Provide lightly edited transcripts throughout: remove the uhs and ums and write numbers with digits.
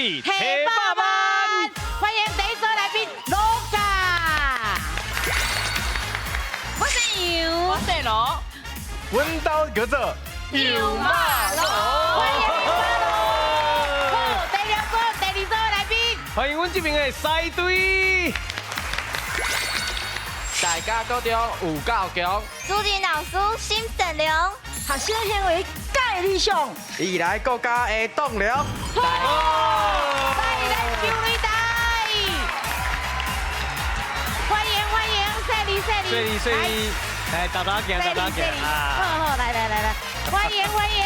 语，提百萬，歡迎第一組來賓羅嘉。我姓楊，我姓羅，阮兜叫做楊肉爐。歡迎楊肉爐。好，第兩組、第二組來賓，歡迎阮這邊的師隊。大家高中有夠強，主任老師心善良，學生行為蓋理想，未來國家的棟梁。好，來咱上擂台，歡迎歡迎，犀利犀利，犀利犀利，來大家行，大家行好好，來來來來，歡迎歡迎，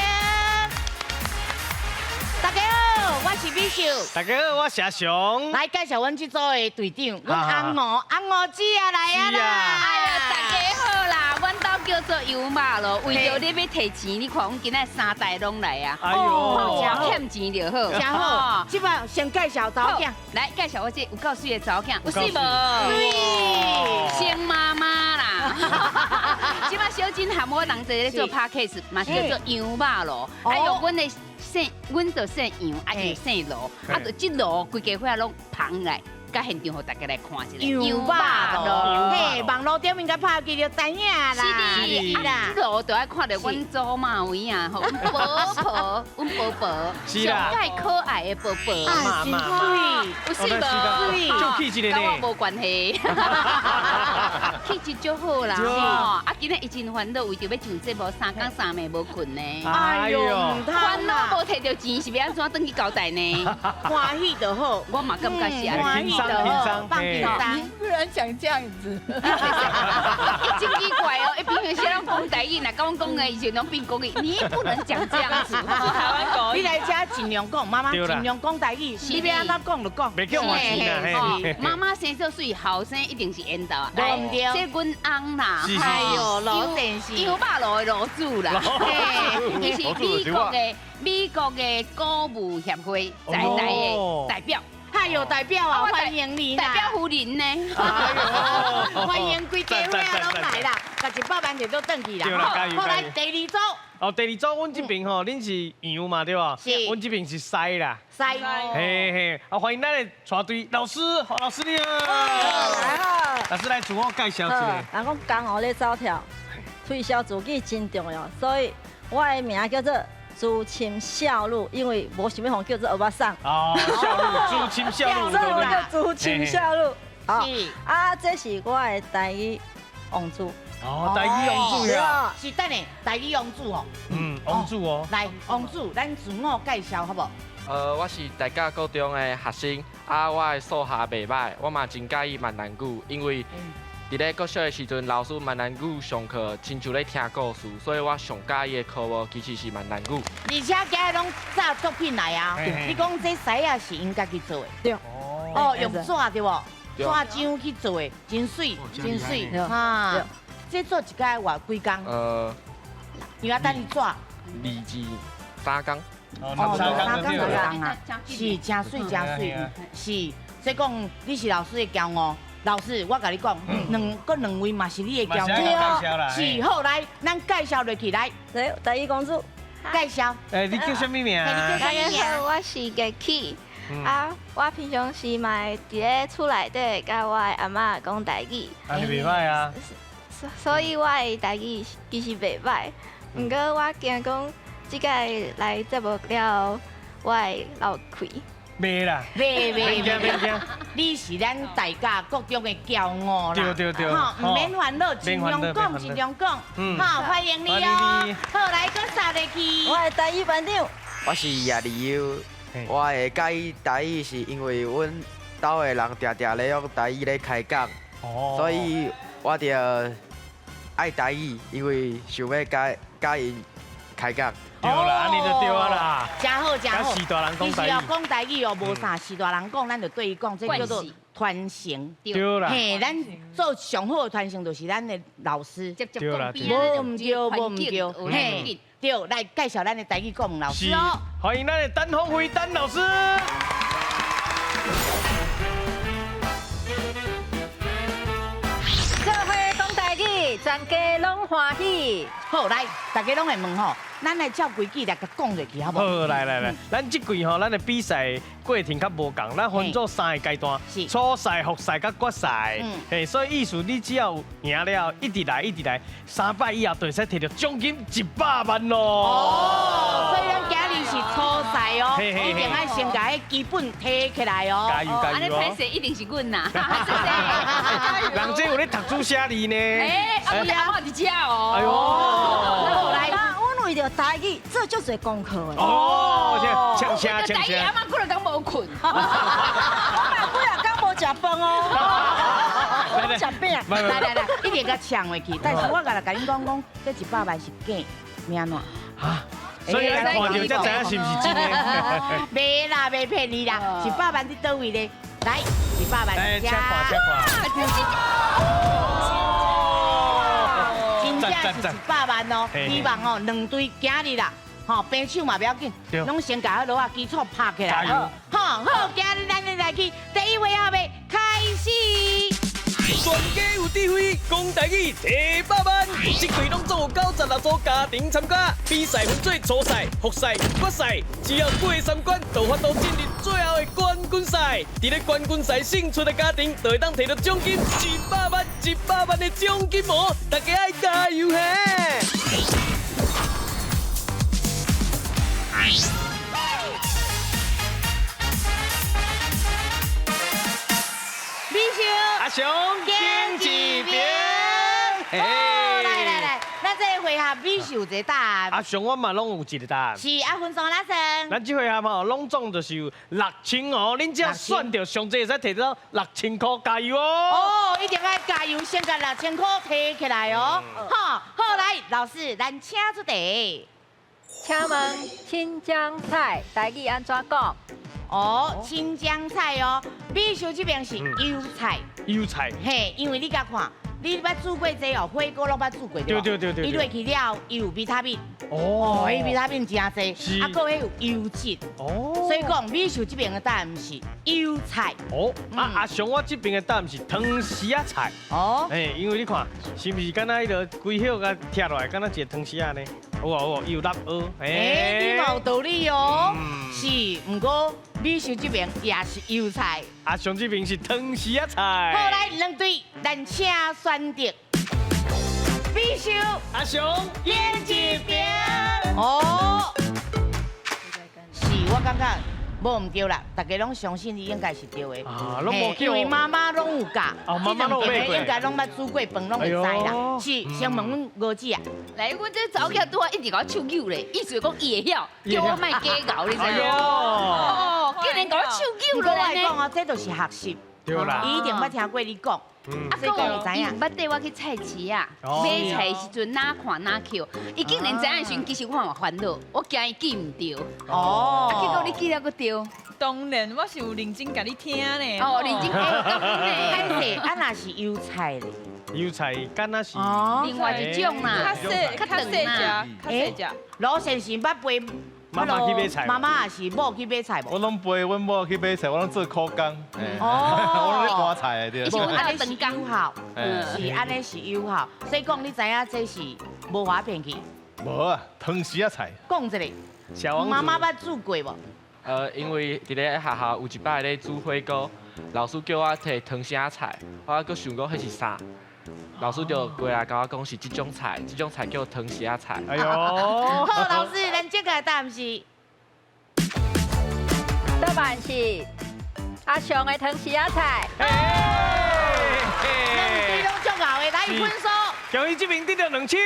大家好，我是美秀。大家好，我是阿雄。來介紹阮這組的隊長，阮紅五紅五姊啊來啊啦！哎呀，大家好啦，阮兜叫做楊肉爐，為著你欲提錢，你看阮今仔三代攏來啊！哎喲，看我欠錢就好。真好，這擺先介紹查某囝。來介紹我這有夠媠的查某囝，有媠無？媠。星媽媽啦！這擺小珍含我人齊咧做 podcast，嘛是叫做楊肉爐。哎喲，阮的姓，阮就姓楊，啊伊姓羅，啊就這羅規家伙攏捧來，佮現場予大家來看一下。楊肉爐，嘿，網路頂面共拍記就知影啦。是的，啊，這羅就愛看著阮祖媽位啊，吼，阮婆婆，阮婆婆，上蓋可愛的婆婆，啊，真媠，有媠無？足氣質的呢。佮我無關係，氣質足好啦。吼，啊，今仔伊真煩惱，為著欲上節目，三工三暝無睏呢。哎喲，煩惱無提著錢，是欲按怎轉去交代呢？歡喜就好，我嘛感覺是按呢。輕鬆輕鬆，放輕鬆。你不能講這樣子。伊真奇怪哦，伊平常時攏講台語，若講講的，伊就攏變國語。你不能講這樣子。台灣國語。你來遮盡量講，媽媽盡量講台語，你欲按怎講就講。袂叫我錢啦。媽媽生做媠，後生一定是緣投啊。無毋對。這阮翁啦，哎喲，羅先生，楊肉爐的爐主啦。伊是美國的歌舞協會在台的代表。他有代表啊，歡迎你啦！代表夫人呢？歡迎規家伙攏來啦，共100萬就都轉去啦。好，來第二組。哦，第二組，阮這邊吼，恁是楊嘛對無？是。阮這邊是師啦。師。嘿嘿，啊，歡迎咱的帶隊老師，老師你好。來好。老師來自我介紹一下。人講江湖咧走跳，推銷自己真重要，所以我的名叫做朱深笑女，因為無想欲予人叫做歐巴桑。哦，笑女，朱深笑女，所以我叫朱深笑女。是。啊，這是我的台語王子。哦，台語王子呀。是等下台語王子哦。嗯，王子哦。來，王子，咱自我介紹好無？我是大甲高中的學生，啊，我的數學袂䆀，我嘛真佮意閩南語，因為佇咧國小的時陣，老師閩南語上課，親像咧聽故事，所以我上佮意的科目其實是閩南語。而且今日攏紮作品來啊！你講這獅仔是𪜶家己做的？對。哦，用紙對無？紙漿去做的，真媠，真媠。哈，這做一擺偌幾工？你要等伊紙。二至三工。哦，三工就工啊，是真媠，真媠。是，所以講你是老師的驕傲。老師，我共你講，閣兩位嘛是你的驕傲。是，好來，咱介紹落去來。來，台語公主，介紹。欸，你叫啥物名？大家好，我是月起。啊，我平常時嘛會佇咧厝內底佮我的阿嬤講台語。啊，你袂䆀啊？所以我的台語其實袂䆀，毋過我驚講這擺來節目了後，我會漏氣。袂啦，袂袂袂免驚，你是咱大甲國中的驕傲啦，對對對，吼，毋免煩惱，盡量講，盡量講，好，歡迎你哦，好，來，閣掃落去。我的台語班長，我是葉立優，我會佮意台語是因為阮兜的人定定咧用台語咧開講，所以我就愛台語，因為想欲佮𪜶開講。對啦，按呢就對啊啦。真好，真好。序大人講台語。其實哦，講台語哦，無啥序大人講，咱就對伊講，這叫做傳承。對啦。嘿，咱做上好的傳承就是咱的老師。對啦。無毋對，無毋對。嘿，對，來介紹咱的台語國文老師哦。歡迎咱的陳鳳飛陳老師。做伙講台語，全家攏歡喜。好，來，大家攏會問吼，咱來照規矩來共講落去，好無？好，來來來，咱這季吼，咱的比賽過程較無仝，咱分做三个階段，初賽、複賽佮決賽。嘿，所以意思你只要贏了，一直來一直來，三擺以後就會使提著獎金100萬咯。哦，所以咱今日是初賽哦，一定愛先共彼基本提起來哦。加油加油！按呢歹勢一定是阮啦。人這有咧讀書寫字呢。欸，啊，阮阿嬤佇遮哦。哎喲，來。阮為著台語做足濟功課的。哦，請請請請。阿嬤幾若工無睏。我嘛幾若工無食飯哦。我食餅。來來來，一定共搶回去。但是我共來共恁講講，這100萬是假，欲按怎？啊，所以愛看著才知影是毋是真的。袂啦，袂騙你啦，100萬佇佗位咧？來，100萬。來，請看，請看。真正是100萬哦！希望哦，兩隊今日啦，吼，平手嘛不要緊，攏先共彼落仔基礎拍起來。好，好，今日咱來去第一回合的開始。全家有智慧，講台語提百萬，這季攏總有96組家庭參加，比賽分做初賽、複賽、決賽，只要過三關，就有法度進入最後的冠軍賽。佇咧冠軍賽勝出的家庭，就會當提著獎金100萬、100萬的獎金哦！大家愛加油嘿！美秀，阿雄，敬一边。哦，來來來，咱這個回合美秀有一個答案。阿雄，我嘛攏有一個答案。是啊，分數哪算？咱這回合吼，攏總就是有6000哦，恁只要算著上濟會使提到6000箍，加油哦！哦，一定愛加油，先共6000箍提起來哦。好，好來，老師，咱請出題。請問青江菜台語按怎講？哦，青江菜哦，美秀這邊是油菜。油菜。嘿，因為你共看，你捌煮過這哦，火鍋攏捌煮過對無？對對對對。伊落去了，伊有維他命。哦。伊維他命真濟，啊，閣彼有油脂。哦。所以講，美秀這邊的答案是油菜。哦。啊，阿雄，我這邊的答案是湯匙仔菜。哦。哎，因為你看，是毋是敢若彼个規葉共拆落來，敢若一個湯匙仔呢？有哦有哦，伊有粒蚵。哎，你嘛有道理哦。是，毋過美秀這邊也是油菜。阿雄這邊是湯匙仔菜。好，來兩隊，咱請選擇。美秀，阿雄，演一邊。哦，是我感覺無毋對啦，大家攏相信你應該是對的。啊，攏無因為媽媽攏有教，哦，媽媽攏有買過，應該攏捌煮過飯，攏會知啦。是，先問阮吳姊啊。來，阮這查某囝拄仔一直共我手扭咧，意思講伊會曉，叫我莫假𠢕，你知無？哦，竟然共我手扭落來呢。我講哦，這就是學習。對啦。伊一定捌聽過你講。啊，閣有伊毋捌綴我去菜市啊，買菜的時陣哪看哪抾，伊竟然知影時陣，其實我嘛煩惱，我驚伊記毋著。哦，啊，結果你記了閣對。當然，我是有認真共你聽呢。哦，認真聽感恩呢。歹勢，啊若是油菜咧。油菜敢若是另外一種啦，較細較細隻，較細隻。羅先生捌陪媽媽去買菜，媽媽也是某去買菜無？我攏陪阮某去買菜，我攏做苦工。哦，我攏咧搬菜的對。按呢是有效，是按呢是有效，所以講你知影這是無法騙去。無啊，湯匙仔菜。講一下，媽媽捌煮過無？因為佇咧學校有一擺咧煮火鍋，老師叫我提湯匙仔菜，我閣想講彼是啥？老師就過來共我講是這種菜，這種菜叫湯匙仔菜。哎喲，好，老師，咱這個答案是，答案是阿雄的湯匙仔菜。兩隊攏足𠢕的，來分數。恭喜這邊得著2000。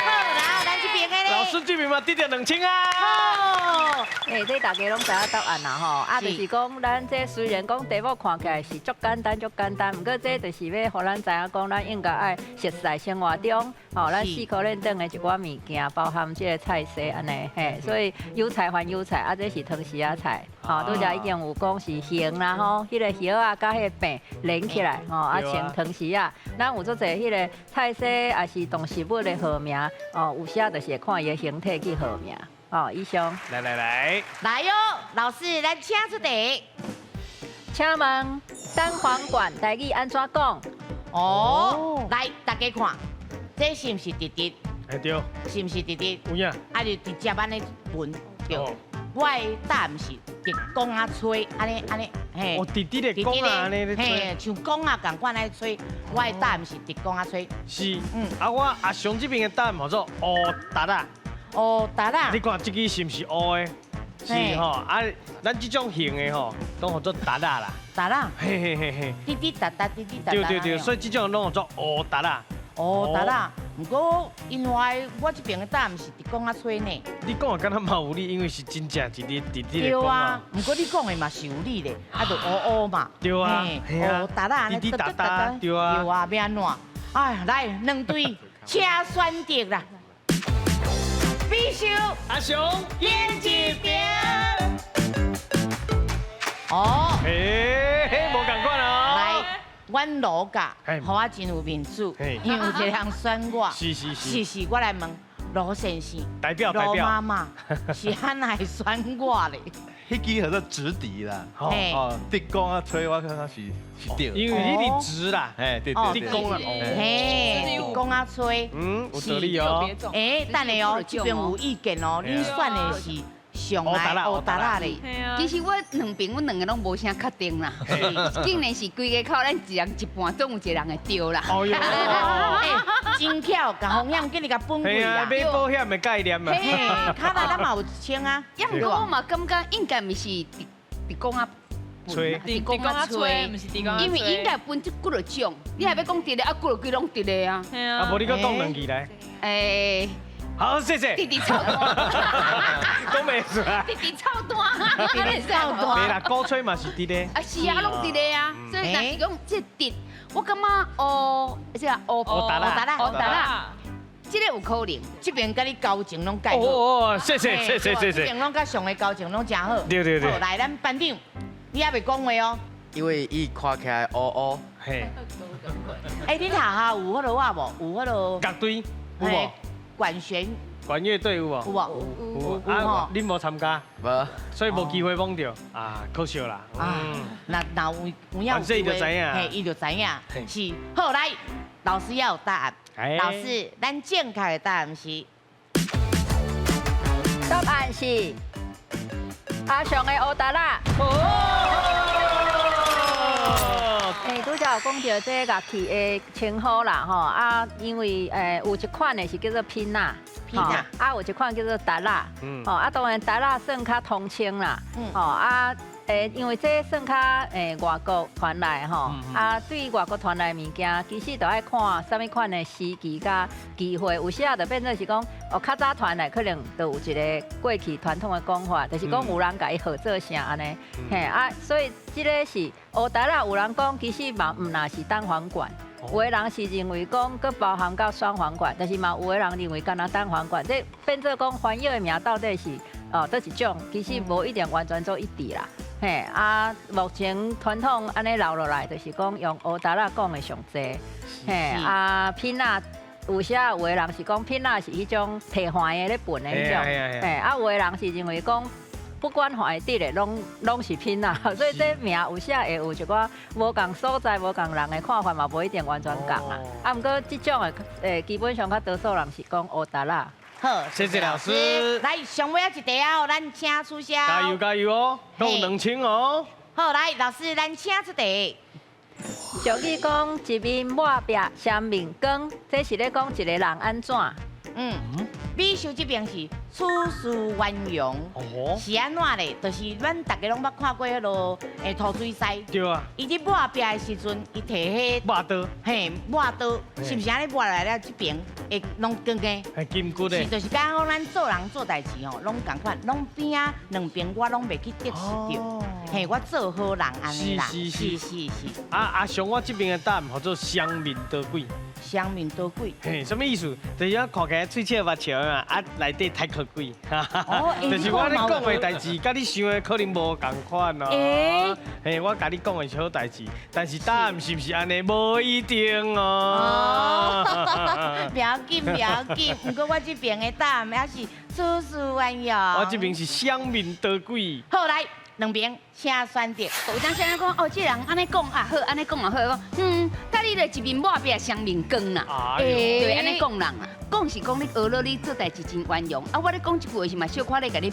好啦，咱這邊的咧。老師這邊嘛得著2000啊。欸，這大家攏知影答案啦吼，啊，就是講咱這雖然講題目看起來是足簡單足簡單，毋過這就是欲予咱知影講，咱應該愛熟似生活中，吼，咱四箍輪頂的一寡物件，包含這個菜色按呢，嘿，所以油菜還油菜，啊，這是湯匙仔菜，吼，拄才已經有講是形啦吼，彼個葉仔佮彼個柄連起來，吼，啊成湯匙仔。咱有足濟彼個菜色，也是動植物的號名，哦，有時就是會看伊的形體去號名。哦，以上。來來來，來喲，老師，咱請出題。請問單簧管台語按怎講？哦，來，大家家看，這是毋是直直？哎對，是毋是直直？有影。啊，就直接按呢歕，對。我的答案是直管仔吹，按呢按呢，嘿。哦，直直的管仔按呢咧吹。嘿，像管仔仝款咧吹。我的答案是直管仔吹。是，啊，我阿雄這邊的答案叫做烏達仔。烏達仔。你看這支是毋是烏的？是吼，啊，咱這種型的吼，攏叫做達仔啦。達仔。嘿嘿嘿嘿。滴滴答答，滴滴答答。對對對，所以這種攏叫做烏達仔。烏達仔，毋過因為我這邊的答案是直管仔吹呢。你講的敢若嘛有理，因為是真正一日直直的對啊，毋過你講的嘛是有理咧，啊，就烏烏嘛。對啊，烏達仔，滴滴答答，對啊。對啊，欲按怎？哎，來兩隊，請選擇啦。必修阿雄演一邊。哦。欸，無仝款哦。來，阮羅家，予我真有面子，因為有一個人選我。是是是。是是，我來問羅先生。代表代表。羅媽媽是按怎會選我咧？彼支叫做直笛啦，哦，直管仔吹，我感覺是對。因為你是直啦，嘿，對對對，直管啊，嘿，直管仔吹，嗯，有道理哦。欸，等下哦，這邊有意見哦，你選的是上來烏達仔咧。其實我兩邊，阮兩个攏無啥確定啦，竟然是規家口咱一人一半，總有一個人會對啦。哦喲，欸，真巧，共風險叫你共分開啦。買保險的概念嘛。嘿，較早咱嘛有穿啊。也毋過我嘛感覺應該毋是直直管仔吹，直管仔吹，毋是直管仔因為應該分這幾落種，你若欲講直的啊，幾落幾攏直的啊。啊，無你閣講兩句來。欸。好，謝謝。直直臭單，講袂出來。直直臭單，直直臭單。袂啦，鼓吹嘛是直的。啊是啊，攏直的啊，所以若是講這直，我感覺烏，這個烏烏達仔，烏達仔，這個有可能。這邊佮你交情攏蓋好。哦哦，謝謝謝謝謝謝。這邊攏佮上的交情攏真好。對對對。好，來，咱班長，你猶未講話哦。因為伊看起來烏烏。嘿。欸，恁學校有彼落啊無？有彼落。樂隊有無？管弦管樂隊有無？有無？有啊，恁無參加？無，所以無機會摸著啊，可惜啦。啊，若若有有影有機會，嘿，伊就知影。是，好來，老師要有答案。老師，咱正確的答案是？答案是阿雄的烏達仔。欸，拄才有講著這樂器的稱呼啦，吼啊，因為有一款的是叫做拼仔，拼仔，啊有一款叫做達仔，吼啊當然達仔算較通稱啦，吼啊因為這算較外國傳來吼，啊對外國傳來的物件，其實都愛看啥物款的時期佮機會，有時啊就變做是講，哦較早傳來可能就有一個過去傳統的講法，就是講有人共伊號做啥按呢，嘿啊，所以這个是烏達仔，有人講其實嘛毋若是單簧管，有的人是認為講閣包含到雙簧管，但是嘛有的人認為干焦單簧管，這變做講翻譯的名到底是哦佗一種，其實無一定完全做一致啦。嘿啊，目前傳統按呢留落來，就是講用烏達仔講的上濟。嘿啊，品仔有時有的人是講品仔是彼種提環的咧歕的彼種，嘿啊有的人是認為講。不管橫的直的，攏是品仔，所以這名有時會有一寡無仝所在、無仝人的看法嘛，無一定完全仝啦。啊，毋過這種的，基本上較多數人是講烏達仔。好，謝謝老師。來，上尾仔一題啊，咱請出聲。加油加油哦，閣有2000哦。好，來，老師，咱請出題。俗語講一面抹壁三面光，這是咧講一個人按怎？嗯，美秀這邊是處事圓融，是按怎咧？就是咱大家攏捌看過彼落塗水師。對啊。伊佇抹壁的時陣，伊提彼抹刀，嘿，抹刀，是毋是按呢抹來了？這邊會攏光的。係金骨的。是，就是講咱做人做代誌吼，攏仝款，攏邊仔兩邊我攏袂去得失著。嘿，我做好人按呢啦。是是是是。啊阿雄，我這邊的答案號做雙面刀鬼。雙面刀鬼。嘿，什麼意思？就是講看起來喙笑目笑的嘛，啊內底太可鬼。就是我咧講的代誌，佮你想的可能無仝款哦。嘿，我共你講的是好代誌，但是答案是毋是按呢？無一定哦。不要緊，不要緊。毋過我這邊的答案也是處事圓融。我這邊是雙面刀鬼。好來，两边请选择。有当时讲哦，这人按呢讲也好，按呢讲也好，讲啊你就一面抹壁双面光啦，对，按呢讲人啊，讲是讲你学了你做代志真圆融，啊我咧讲这句话时嘛，小可咧共你，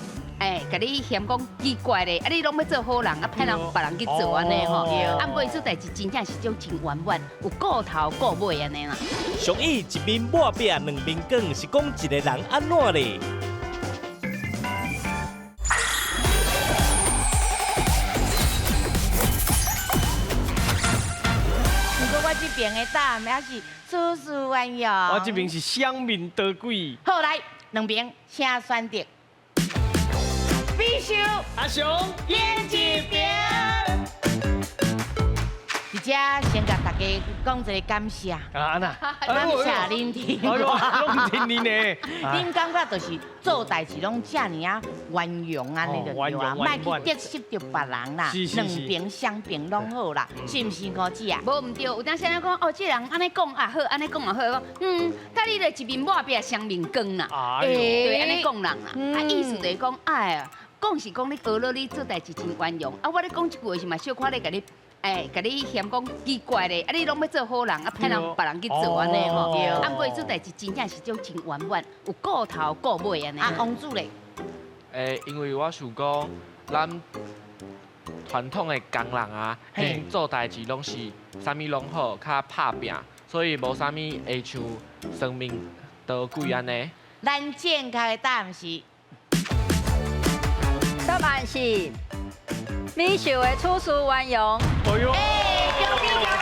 共你嫌讲奇怪咧，啊你拢欲做好人，啊歹人别人去做按呢吼，啊毋过伊做代志真正是种真圆满，有顾头顾尾按呢啦。俗语一面抹壁两面光，是讲一个人按怎咧？我这边的答案也是处事圆融。我这边是双面刀鬼。好，来，两边请选择。美秀阿雄演这边。伫遮先共大家讲一个感谢。啊，那感谢恁听。哎呦，拢听你呢。恁感觉就是做代志拢遮尔啊圆融按呢就对啊，莫去得失著别人啦，两边双边拢好啦，是毋是五姐啊？无毋对，有当时咧讲哦，这人按呢讲也好，按呢讲也好，讲啊你就一面抹壁双面光啦，对，按呢讲人啦，啊意思就是讲哎呀，讲是讲你学了你做代志真圆融，啊我咧讲这句话时嘛小可咧共你。共你嫌讲奇怪咧，啊你拢欲做好人，啊歹人别人去做按呢吼，啊毋过伊做代志真正是种真圆满，有顾头顾尾按呢。啊，王主咧？因为我想讲，咱传统的工人啊，𪜶做代志拢是啥物拢好，较拍拚，所以无啥物会像双面刀鬼按呢。咱正确的答案是，答案是。美秀的处事圆融，哎呦，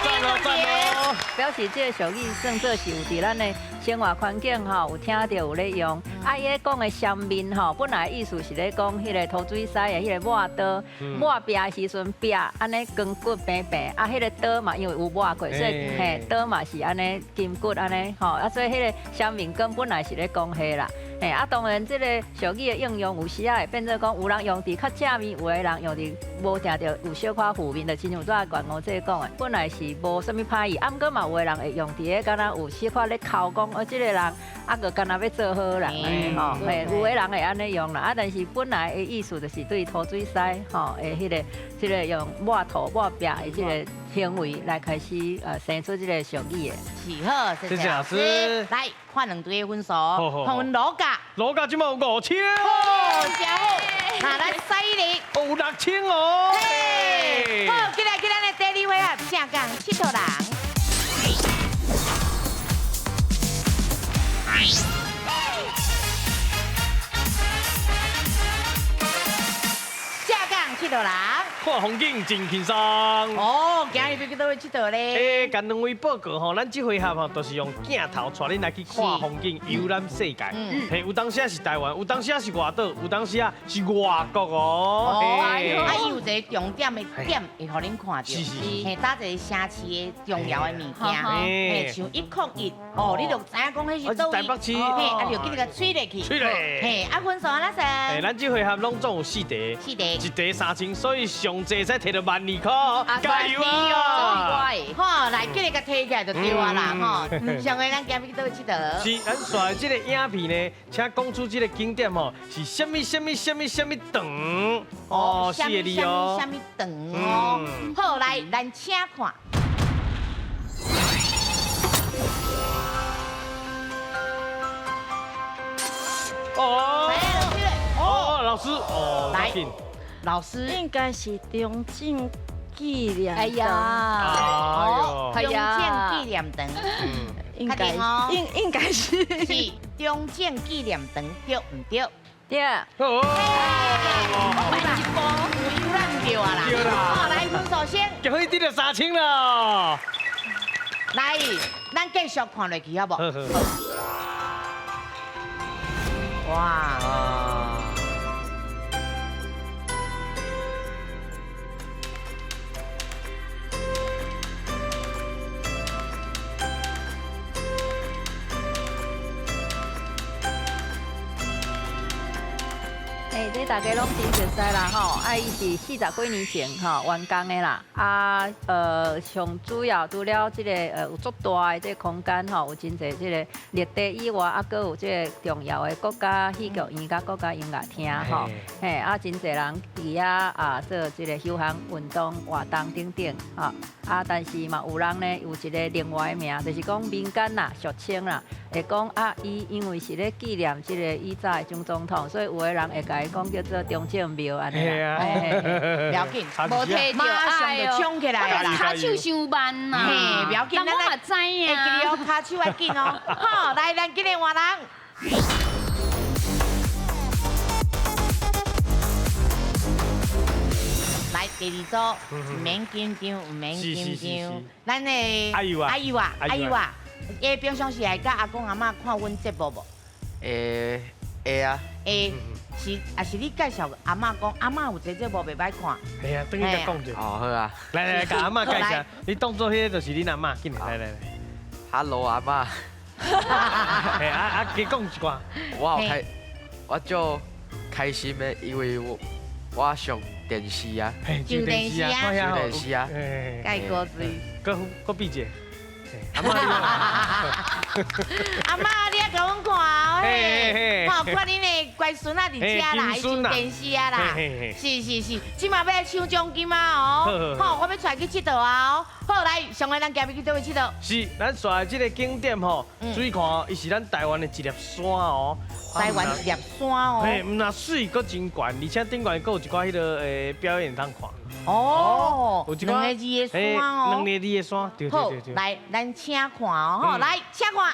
赞哦赞哦！表示这个俗语算做是有伫咱的生活环境吼，有听著有咧用。啊，伊咧讲的双面吼，本来意思是咧讲彼个土水师的彼个抹刀，抹壁的时阵壁按呢光骨平平，啊，彼个刀嘛因为有抹过，所以嘿刀嘛是按呢金骨按呢吼，啊，所以彼个双面光本来是咧讲彼啦。嘿，啊，当然这个俗语的应用有时仔会变做讲，有人用伫较正面，有的人用伫无定著有小可负面，就亲像拄仔袁吴姐讲的，本来是无啥物歹意，啊，毋过嘛有的人会用伫咧，敢若有小可咧剾讲，哦，这个人啊，阁敢若欲做好人按呢吼，嘿，有的人会按呢用啦，啊，但是本来的意思就是对土水师吼的彼个，这个用抹土抹壁的这个行为来开始生出这个俗语的。是好，谢谢老师。来看两队的分数，看阮罗家，罗家这马有5000，好，真好。那咱西里有6000哦。好，进来进来，咱的第二回合，正港𨑨迌人。正港𨑨迌人。看风景真轻松。哦，今日欲去佗位𨑨迌咧？共两位报告吼，咱这回合吼，就是用镜头带恁来去看风景，游览世界。嘿，有当时是台湾，有当时是外岛，有当时是外国哦。啊，伊有一个重点的点会予恁看著。是是。嘿，搭一个城市的重要的物件，嘿，像101，哦，你就知影讲彼是佗位。台北市。嘿，啊，就去共吹落去。吹落。嘿，啊，分数按怎算？嘿，咱这回合拢总有四题。四题。一题3000，所以上济会使摕到12000块，加油啊！好，来，叫你共提起来就对啊啦，吼。上个咱今日去佗位𨑨迌？是，咱紲的这个影片呢，请讲出这个景点吼，是啥物啥物啥物啥物长？哦，四个字哦。啥物长哦？好，来，咱请看。哦。哦，老师，哦，来。老师应该是中正纪念堂。哎呀，哦，中正纪念堂，应该应该是是中正纪念堂，对毋对？对。哦，慢一步，有游览对啊啦。对啦。好，来分数先。恭喜得到3000了。来，咱继续看落去，好无？哇。这这大家拢真熟悉啦吼，啊，伊是40几年前吼完工的啦，啊，上主要除了这个有足大的这个空间吼，有真济这个绿地以外，啊，阁有这个重要的国家戏剧院佮国家音乐厅吼，嘿，啊，真济人伫遐啊做这个休闲运动活动等等吼，啊，但是嘛有人呢有一个另外的名，就是讲民间啦俗称啦，会讲啊，伊因为是咧纪念这个以早的蒋总统，所以有的人会共伊讲叫做中正庙按呢啦。不要紧，无提著马上就冲起来啦！跤手伤慢啦，嘿，不要紧，我嘛知影。会记得哦，跤手爱紧哦。好，来，咱今日换人。来，第二组，毋免紧张，毋免紧张。咱的阿幼啊，阿幼啊，阿幼啊，伊平常时会佮阿公阿嬷看阮节目无？会会啊。会，是，也是你介绍阿嬷讲，阿嬷有这节目袂歹看。系啊，等于佮讲者。哦，好啊。来来，共阿嬷介绍，你当做彼个就是恁阿嬷，紧来来来。 Hello，阿嬷。嘿，啊啊，加讲一寡。我有开，我足开心的，因为我上电视啊。上电视啊。上电视啊。盖高水。阁阁比者。阿嬷，阿嬷，你爱共阮看哦，嘿，好，看恁的乖孙仔伫遮啦，伊上电视啊啦，是是是，这马欲来抢奖金啊哦，好，我欲带去𨑨迌啊哦，好，来，上个咱今日去佗位𨑨迌？是，咱煞的这个景点吼，注意看哦，伊是咱台湾的一粒山哦，台湾一粒山哦，嘿，毋但水阁真悬，而且顶悬阁有一寡彼个表演通看。哦，两个字的山哦，两个字的山，对对对对。来，咱请看哦，好，来，请看。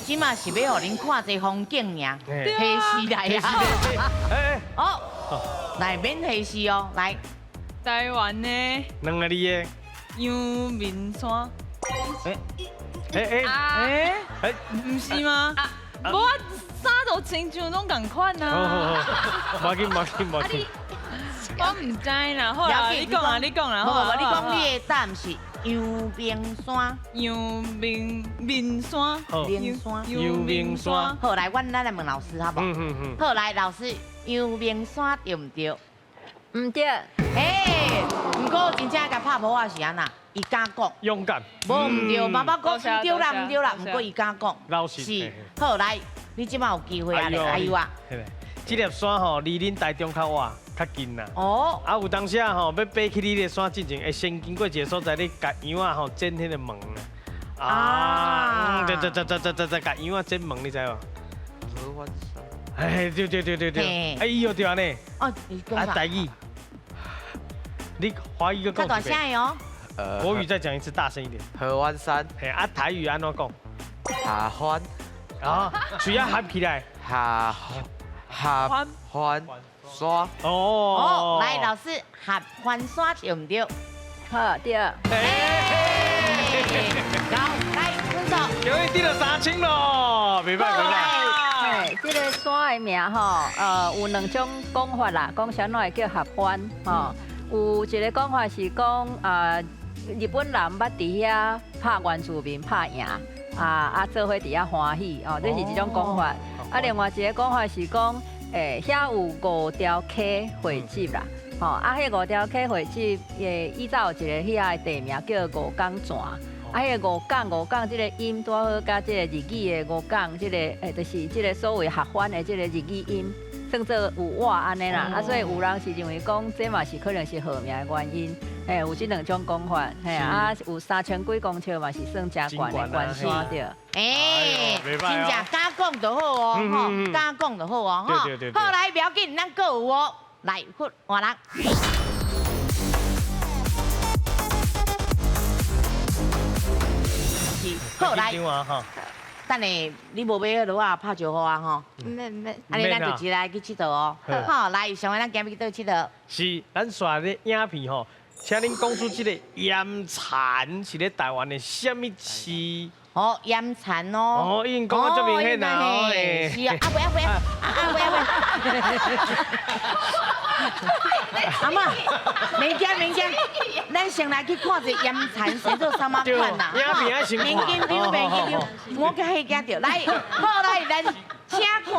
这马是欲予恁看这风景尔，戏时来啊！哎哦，来免戏时哦，来。台湾的两个字的阳明山。哎哎哎哎，毋是吗？无我衫都亲像拢仝款啊。无紧无紧无紧。我毋知啦，好啦，你讲啊，你讲啦，无无，你讲你的答案是阳明山，阳明明山，明山，阳明山。好，来，阮咱来问老师好无？好，来，老师，阳明山对毋对？毋对。哎，毋过真正共拍噗仔是按怎？伊敢讲。勇敢。无毋对，妈妈讲毋对啦，毋对啦，毋过伊敢讲。老实。是。好，来，你这马有机会啊，阿幼啊。这粒山吼，离恁台中较倚。较近啦。哦。啊，有当时啊吼，欲爬去你的山进前，会先经过一个所在，你共羊仔吼剪彼个毛啊。啊。对对对对对对，共羊仔剪毛，你知无？哎，对对对对对。哎呦，对按呢。哦，你讲啊，台语。你华语阁讲较大声的哦。国语再讲一次，大声一点。合欢山。嘿，啊，台语按怎讲？合欢。啊，喙仔合起来。合合欢。山哦哦，来老师，合欢山对毋对？好对。好，来分手。恭喜得了3000咯，袂歹袂歹。嘿，这个山的名吼，有两种讲法啦，讲啥物会叫合欢吼？有一个讲法是讲啊，日本人捌伫遐拍原住民拍赢，啊做伙伫遐欢喜哦，这是一种讲法。啊，另外一个讲法是讲。欸，遐有5条溪汇集啦，吼，啊，彼5条溪汇集，以早有一个遐的地名叫五港泉，啊，彼个五港五港这个音拄好佮这个日语的五港，这个就是这个所谓合欢的这个日语音，算做有倚按呢啦，啊，所以有人是认为讲这嘛是可能是号名的原因，嘿，有这两种讲法，嘿啊，有3000几公尺嘛是算诚悬的悬山对。哎，真正敢讲就好哦，吼，敢讲就好哦，吼。好，来，不要紧，咱阁有哦，来，换人。是，好来。等下你無買彼個螺仔拍招呼啊吼。毋免毋免。按呢咱就一來去𨑨迌哦。好，來，上位咱今欲去佗位𨑨迌？是，咱煞咧影片吼，請恁講出這個鹽田是咧台灣的啥物市？哦，鹽田哦。哦，已經講得足明顯啦。是啊，阿伯阿伯阿伯阿伯。阿嬤，免驚免驚，咱先來去看一下鹽田是做啥物款啦。免緊張免緊張，我較嚇驚著。來，好來，咱請看。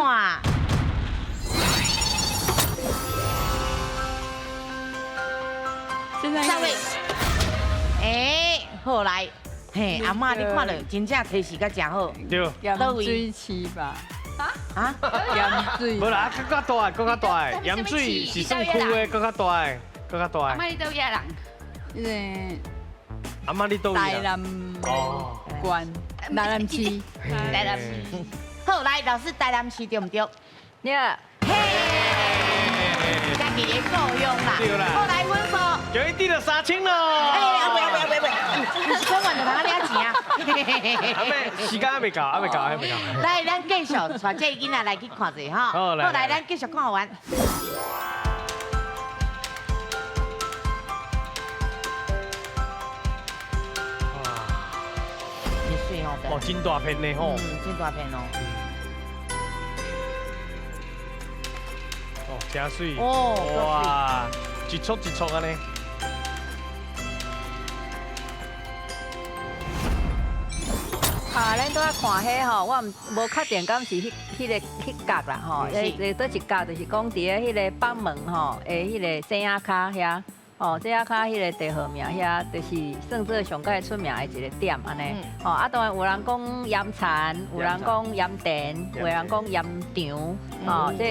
三位，欸，好來，嘿，阿嬤你看著，真正提示甲誠好。對。佗位？鹽水市吧。啊？鹽水。無啦，閣較大，閣較大，鹽水是算區的，閣較大，閣較大。阿嬤你佗位人？彼個。阿嬤你佗位台南縣，台南市。台南市。好，來，老師，台南市對毋對？對。嘿，家己的故鄉啦。對啦。好，來分數。就伊得著3000咯。哎，袂袂袂袂，毋是講完就通領錢啊。阿妹，時間還未到，還未到，還未到。來，咱繼續帶這个囡仔來去看者哈。好，來。好，來，咱繼續看完。哇，真大片呢吼！嗯，真大片哦。哦，真水。哦。哇，一撮一撮按呢。啊，咱拄仔看彼吼，我無確定敢是彼彼个彼角啦吼，佗一角就是講佇咧彼个北門吼，的彼个井仔跤遐，吼，井仔跤彼个地號名遐，就是算做上蓋出名的一個點按呢。吼，啊，當然有人講鹽田，有人講鹽田，有人講鹽場，吼，這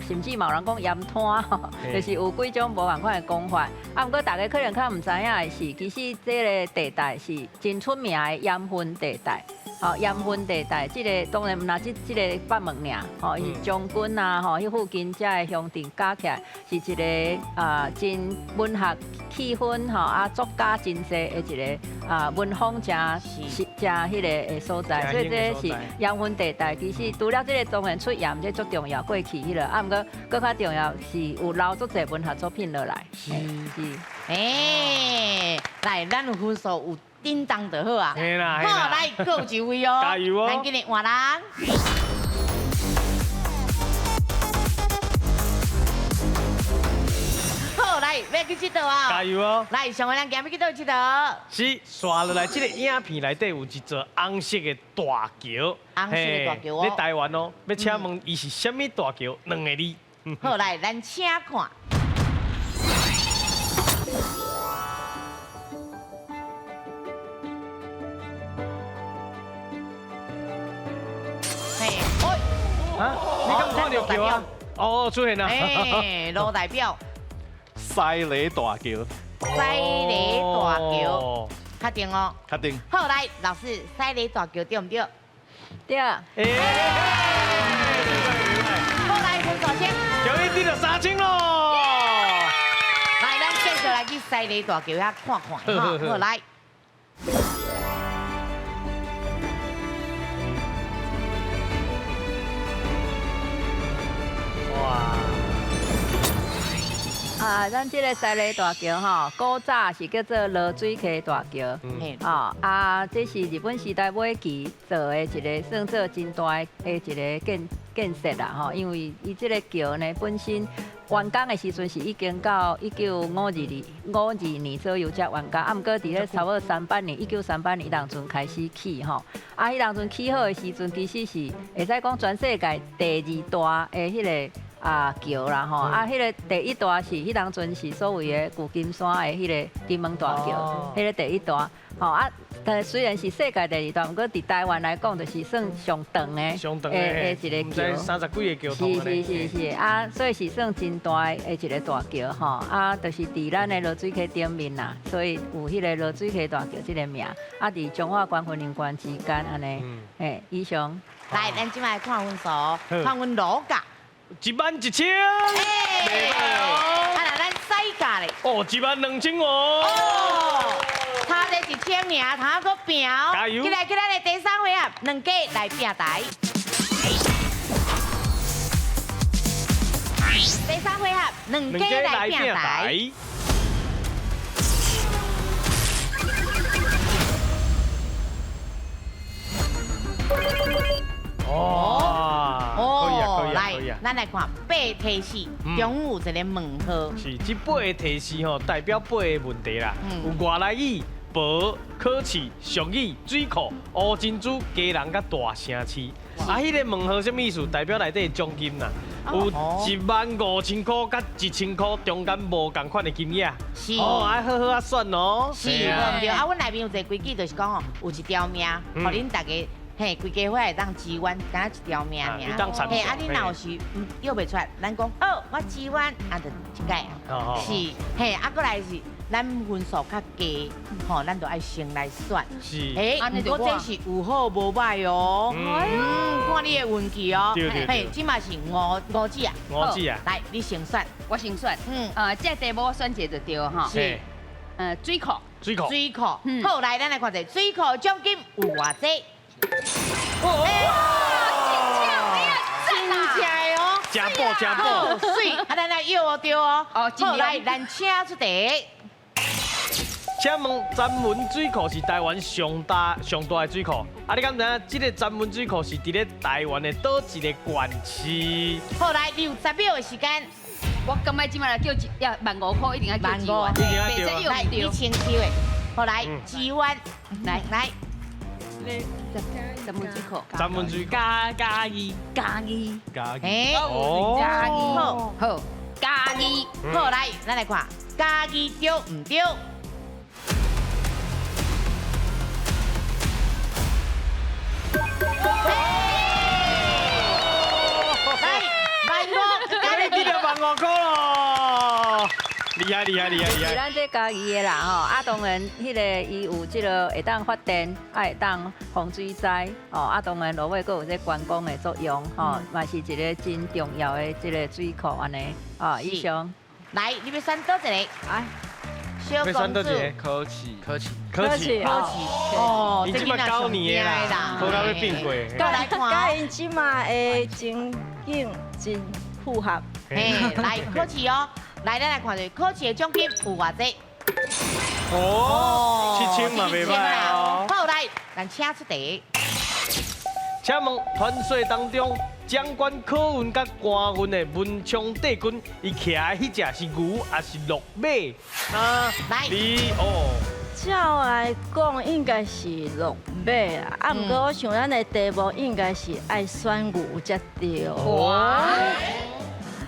甚至嘛有人講鹽灘，就是有幾種無仝款的講法。啊，毋過大家可能較毋知影的是，其實這个地帶是真出名的鹽分地帶。吼，鹽分地帶，這个當然毋若這個北門爾，吼，伊是將軍啊，吼，彼附近遮的鄉鎮加起來是一个啊真文學氣氛吼，啊作家真濟的一个啊文風誠是誠彼个的所在，所以這是鹽分地帶。其實除了這个當然出鹽這足重要，過去彼个，啊毋過閣較重要是有留足濟文學作品落來。是是。欸，來，咱有分數有。叮當就好啊！好，來，閣有一位哦，加油哦！咱今日換人。好，來，欲去𨑨迌啊！加油哦！來，上位人今欲去佗位𨑨迌？是，紲落來，這个影片內底有一座紅色的大橋，紅色的大橋哦。咧台灣哦，欲請問伊是啥物大橋？兩个字。好，來，咱請看。啊！你敢看著橋啊？哦，出現啦！哎，羅代表。西螺大橋。西螺大橋，確定哦。確定。好，來，老師，西螺大橋對毋對？對。好，來，分數先。叫你得著3000咯。來，咱繼續來去西螺大橋遐看看，好，來。啊，咱這个西螺大橋吼，古早是叫做濁水溪大橋，哦，啊，這是日本時代尾期做的一个算做真大的一个建設啦，吼，因為伊這个橋呢本身完工的時陣是已經到1952年左右才完工，啊，毋過佇咧差不多38年，1938年當陣開始起吼，啊，彼當陣起好的時陣，其實是會使講全世界第二大的彼个。啊橋啦吼，啊，彼个第一大是彼當陣是所謂的舊金山的彼个金門大橋，彼个第一大，吼啊，但雖然是世界第二大，毋過佇台灣來講，就是算上長的，一個橋，30幾个橋。是是是是，啊，所以是算真大的一个大橋吼，啊，就是佇咱的濁水溪頂面啦，所以有彼个濁水溪大橋這个名，啊，佇彰化縣雲林縣之間按呢，嘿，以上。來，咱這擺看分數，看阮羅甲。11000，袂歹哦。啊，咱西甲咧。哦，12500。哦，差這一1000爾，通閣拼哦。加油！起來起來，第三回合，兩家來拼台。第三回合，兩家來拼台。哦，可以啊，可以啊，可以啊。咱來看八提示，中有一個問號。是，這八个提示吼，代表八个問題啦。有外來語、薄、考試、俗語、水庫、烏珍珠、家人佮大城市。啊，彼个問號啥物意思？代表內底的獎金啦，有15000箍佮1000箍中間無仝款的金額。是。哦，愛好好仔選哦。是，無毋對。啊，阮內面有一个規矩，就是講吼，有一條命，予恁大家。嘿，規家伙會當支援，敢若一條命爾。嘿，啊，你若有時約袂出來，咱講好，我支援，啊，就這擺啊。是，嘿，啊，閣來是咱分數較低，吼，咱就愛先來選。是。欸，毋過這是有好無歹哦。嗯，看你的運氣哦。嘿，這馬是五五子啊。五子啊。來，你先選。我先選。嗯。這題目我選一個就對吼。是。水庫。水庫。水庫。好，來，咱來看者水庫獎金有偌濟？哇！真正的哦，真宝真宝，媠，啊，咱来约哦对哦。好，来，咱请出题。请问詹门水库是台湾上大上大的水库？啊，你敢知影这个詹门水库是伫咧台湾的佗一个县市？好，来，你有10秒的时间。我感觉这摆来叫一要15,000箍，一定爱叫一万，来，你先抽的。好，来，一万，来来。詹门水库，詹门水库，嘉义，嘉义，嘉义，嘉义，好，好，嘉义，好，来，咱来看，嘉义对毋对？来，15,000，你得15,000箍咯！厉害厉害厉害厉害！是咱这嘉义的啦吼，啊当然，彼个伊有这个会当发电，啊会当防水灾，吼啊当然落尾阁有这观光的作用，吼嘛是一个真重要的这个水库按呢，啊以上。来，你欲选佗一个？来，小公主。考试，考试，考试，考试。哦，伊这马9年的啦，考到欲变过。阁来看，佮𪜶这马的情景真符合。嘿，来考试哦。来，咱来看下考试的奖金有偌济？哦，7000嘛袂歹哦。好，来，咱请出题。请问传说当中，掌管考运佮官运的文昌帝君，伊骑的彼只是牛抑是鹿马？啊，来，哦。照来讲，应该是鹿马啦。啊，毋过我想咱的题目应该是爱选牛才对。哇！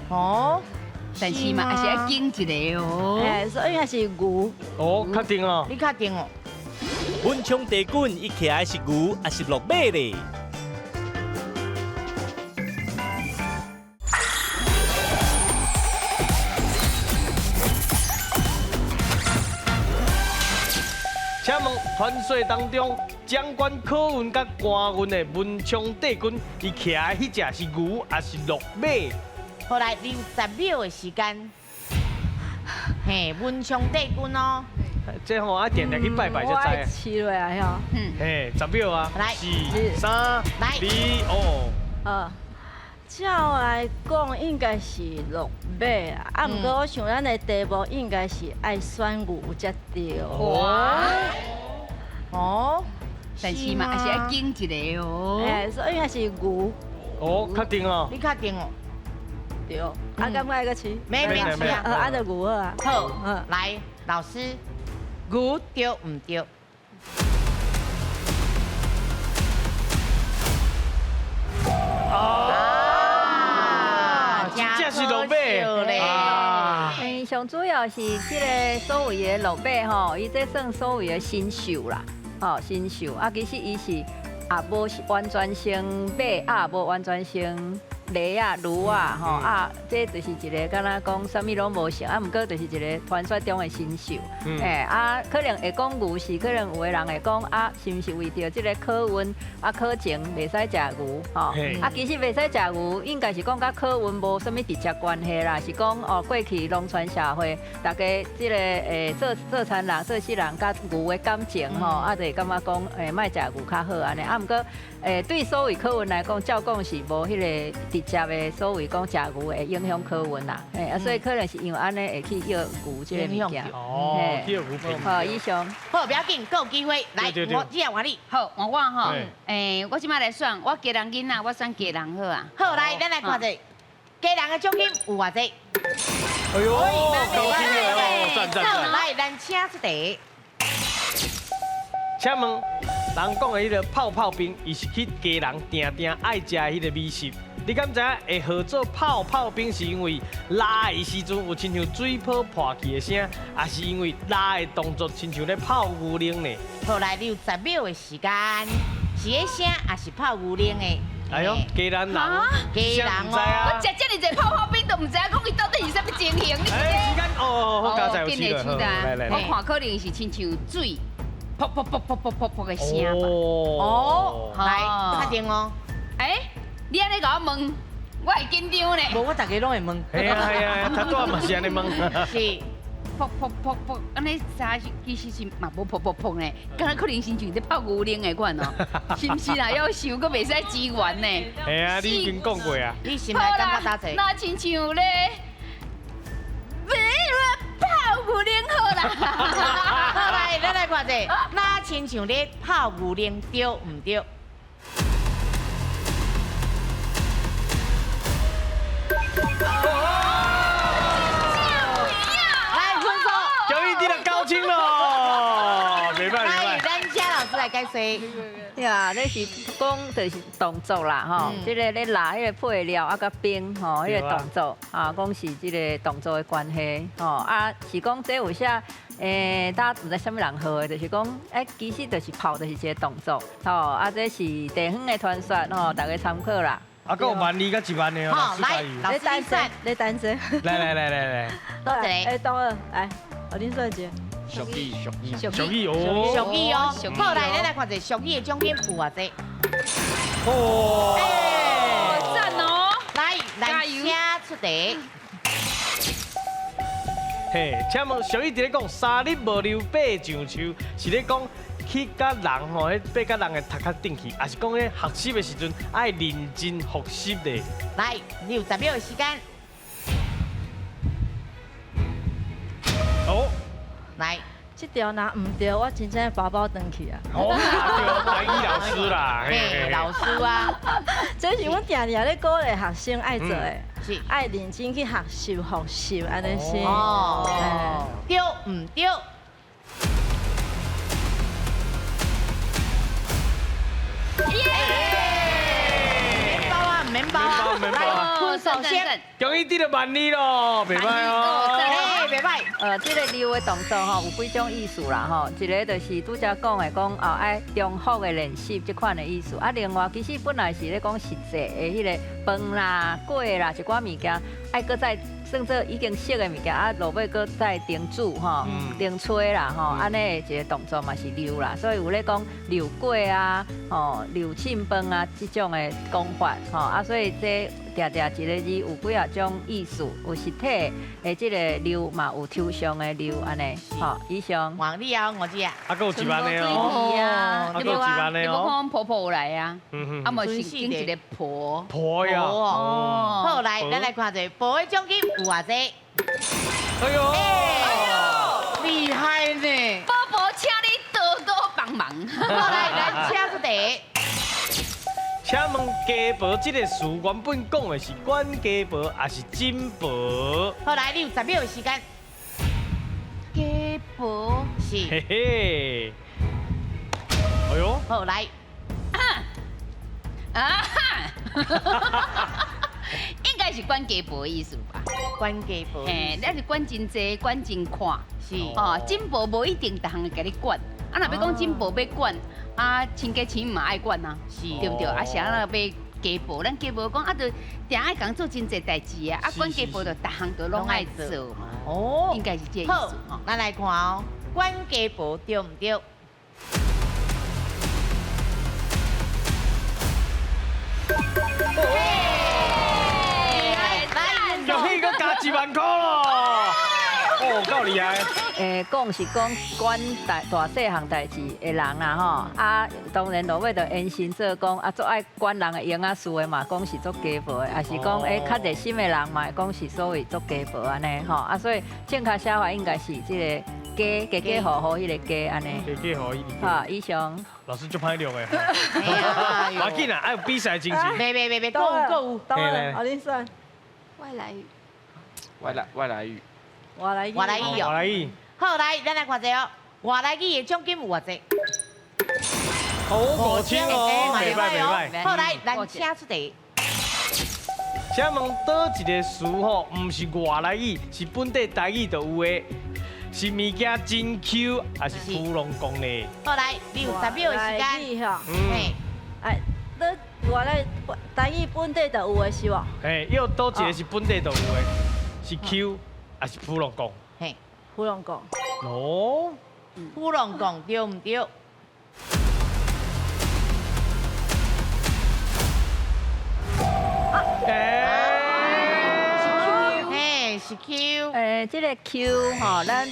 哦。但是嘛，还是爱拣一个哦。哎，所以应该是牛。哦，确定哦。你确定哦？文昌帝君伊骑的是牛，抑是鹿马咧？请问传说当中，掌管考运佮官运的文昌帝君，伊骑的彼只是牛，抑是鹿马？好，来，你有10秒的时间。嘿，文昌帝君哦。这吼爱定定去拜拜才知。我试落来吼。嗯。嘿，10秒啊。来。4、3、2、哦。照来讲应该是鹿马啦，啊，毋过我想咱的题目应该是爱选牛才对。哇！哦，但是嘛，还是爱拣一个哦。哎，所以应该是牛。哦，确定哦。你确定哦？对，啊，敢不爱阁试？免免试啊。啊，就牛好啊。好，来，老师，牛对毋对？啊，真正是鹿马啊！上主要是这个所谓的鹿马吼，伊这算所谓的神兽啦，吼神兽啊，其实伊是也无完全成马，也无完全成犁仔、锄仔吼啊，这就是一个敢若讲啥物攏無像，啊，毋過就是一個傳說中的神獸。欸啊，可能會講牛是，可能有的人會講啊，是毋是為著這個考運啊考前袂使食牛吼？啊，其實袂使食牛，應該是講佮考運無啥物直接關係啦，是講哦過去農村社會，大家這個做做田人、做事人佮牛的感情吼，啊就會感覺講莫食牛較好按呢。啊，毋過對所謂考運來講，照講是無彼個直接的所謂講食牛會影響考運啦。嘿，啊，所以可能是因為按呢會去藥牛這個物件。哦，藥牛品。好，以上。好，不要緊，閣有機會來，我接換你。好，換我吼。我這擺來選，我基隆囡仔，我選基隆好啊。好，來，咱來看者，基隆的獎金有偌濟？哎喲，高興哦，讚讚讚！來，咱請出題。請問，人講的彼個泡泡冰，伊是去基隆定定愛食的彼個美食。你敢知影會號做泡泡冰，是因為拉的時陣有親像水泡破去的聲，抑是因為拉的動作親像咧泡牛奶呢？好，來，你有10秒的時間，是彼聲，抑是泡牛奶的？哎喲，基隆人，基隆哦，我食這麼濟泡泡冰都毋知影講伊到底是啥物情形。哎，時間哦，好加載有時間，來來來，我看可能是親像水，噗噗噗噗噗噗噗的聲吧。哦，來，確定哦。哎，你按呢共我問，我會緊張呢。無，我逐家攏會問。係啊係啊，頭拄仔嘛是按呢問。是。噗噗噗噗，按呢啥是其實是嘛無噗噗噗呢，敢若可能親像咧泡牛奶的款哦，是毋是啦？要想閣袂使支援呢。係啊，你已經講過啊。你心內感覺哪濟？那親像咧，泡牛奶好啦。好來，咱來看者，那親像咧泡牛奶，對毋對？对啊，那是講就是動作啦，吼，這個咧拉彼個配料啊，佮冰吼，彼個動作啊，講是這個動作的關係，吼啊，是講這有啥搭毋知啥物人號的，就是講其實就是泡，就是一個動作，吼啊，這是地方的傳說，吼，大家參考啦。啊，閣有12000佮1萬的哦，好，來，老師算，你單身。來來來來來，多一個，哎，東二，來，我恁算一下。俗語，俗語，俗語哦，俗語哦。好，來，咱來看一下俗語的獎金有偌濟。哦，讚哦！來，來，請出題。嘿，請問俗語佇咧講三日無溜爬上樹，是咧講去佮人吼，彼爬佮人的頭殼頂去，抑是講咧學習的時陣愛認真複習的？來，你有10秒的時間。哦，來。這條若毋對，我真正包包轉去啊！哦，對，台語老師啦，嘿，老師啊，這是阮定定咧鼓勵學生愛做的，是愛認真去學習、複習，按呢是。哦，對毋對？耶！免包啊，免包啊，來，分數先。恭喜得到12000咯，袂歹哦。袂歹。這個溜的動作吼，有幾種意思啦吼。一個就是拄才講的，講哦愛重複的練習這款的意思。啊，另外其實本來是咧講實際的彼個飯啦、粿啦，一寡物件愛閣再算做已經熟的物件，啊落尾閣再蒸煮吼、蒸炊啦吼，按呢一個動作嘛是溜啦。所以有咧講溜粿啊、吼溜凊飯啊這種的講法吼。啊，所以這定定一個字有幾啊種意思，有實體的這個溜嘛，有抽象的溜按呢。吼，以上。黃你啊，我知啊。啊，閣有1萬的哦。啊，閣有1萬的哦。你無看婆婆有來啊？啊，嘛是經一個婆。婆呀。哦。好，來，咱來看一下婆的獎金有偌濟。哎喲。厲害呢。婆婆，請你多多幫忙。好，來，咱請出題。請問家婆這個詞原本講的是管家婆，還是枕婆？好，來，你有10秒的時間。家婆是。嘿嘿。哎喲。好，來。啊哈。應該是管家婆的意思吧？管家婆。嘿，咱是管真濟，管真闊。是。哦，枕婆無一定逐項會共你管。啊，若欲講枕婆欲管，啊，親家親嘛愛管啊，是，對不對？啊，是按怎欲家婆，咱家婆讲啊，就定爱共做真濟代誌啊，啊管家婆就逐項都攏愛做嘛。哦，應該是這個意好思吼。咱來看哦，管家婆對毋對？恭喜閣加1萬箍咯！哦，夠厲害！講是講管大大細項代誌的人啦吼，啊，當然落尾就延伸做講啊，足愛管人的閒仔事的嘛，講是足家婆的，也是講較熱心的人嘛，講是所謂足家婆按呢吼，啊，所以正確寫法應該是這個家家家戶戶彼個家按呢。家家戶戶。好，以上。老師足歹量的。無要緊啦，愛有比賽精神。袂袂袂袂，閣有閣有。當然，你選。外來語。外來語。外來語。外來語哦。外來語。好，來，咱來看一下哦。外來語的獎金有偌濟？好，5000哦，袂歹袂歹。好，來，咱請出題。請問佗一个詞吼，毋是外來語，是本地台語就有的，是物件真 Q，還是普龍講的？好，來，你有10秒的時間。嗯。哎，你外來台語本地就有的是無？嘿，又佗一个是本地就有的，是 Q，還是普龍講？嘿，普龍講。哦，普龍講對毋對？嘿，是 Q。這個 Q 吼，咱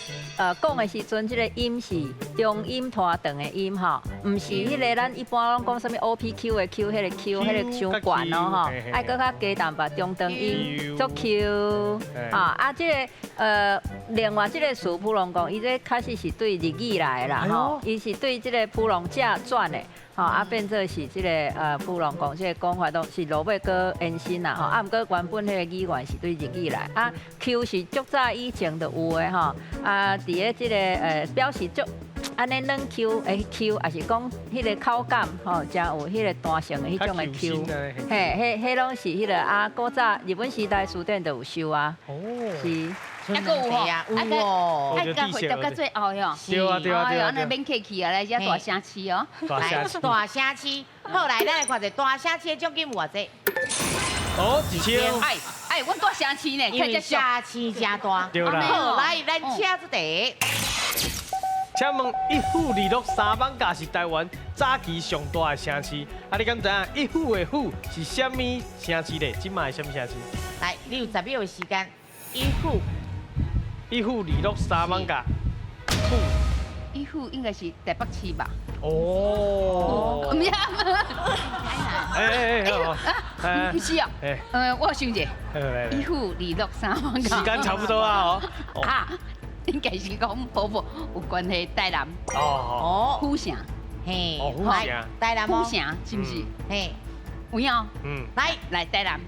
講的時陣，這個音是中音拖長的音吼，毋是彼個咱一般攏講啥物 O P Q 的 Q，彼個 Q，彼個傷懸哦吼，愛閣較加淡薄中長音做 Q。啊啊，這個另外這個詞普龍講，伊這確實是對日語來的啦吼，伊是對這個普龍者轉的。吼啊，變做是這個普龍講這個講法，都是落尾閣延伸啦吼。啊，毋過原本彼個語言是對日語來。啊，Q 是足早以前就有的吼。啊，佇咧這個表示足按呢軟 Q 的 Q，也是講彼個口感吼，誠有彼個彈性的彼種的 Q。嘿，彼攏是彼個啊，古早日本時代書店就有售啊。哦。是。啊，閣有吼，啊，閣啊，回答到最後哟。對啊對啊對啊。按呢免客氣啊，來遮大城市哦。來，大城市。好，來，咱來看一下大城市的獎金有偌濟？哦，1000。哎哎，阮大城市呢，因為城市誠大。對啦。好，來，咱請出題。請問一府二鹿三艋舺是台灣早期上大的城市，啊，你敢知影一府的府是啥物城市咧？這擺是啥物城市？來，你有10秒的時間。一府。一府二鹿三艋舺。府。一府應該是台北市吧？哦。毋是。哎哎毋是哦。我想者。一府二鹿三艋舺。時間差不多啊，哦。啊。應該是講婆婆有關係台南哦，府城，嘿，府城，台南府城是毋是？嘿，有影？嗯，來來台南，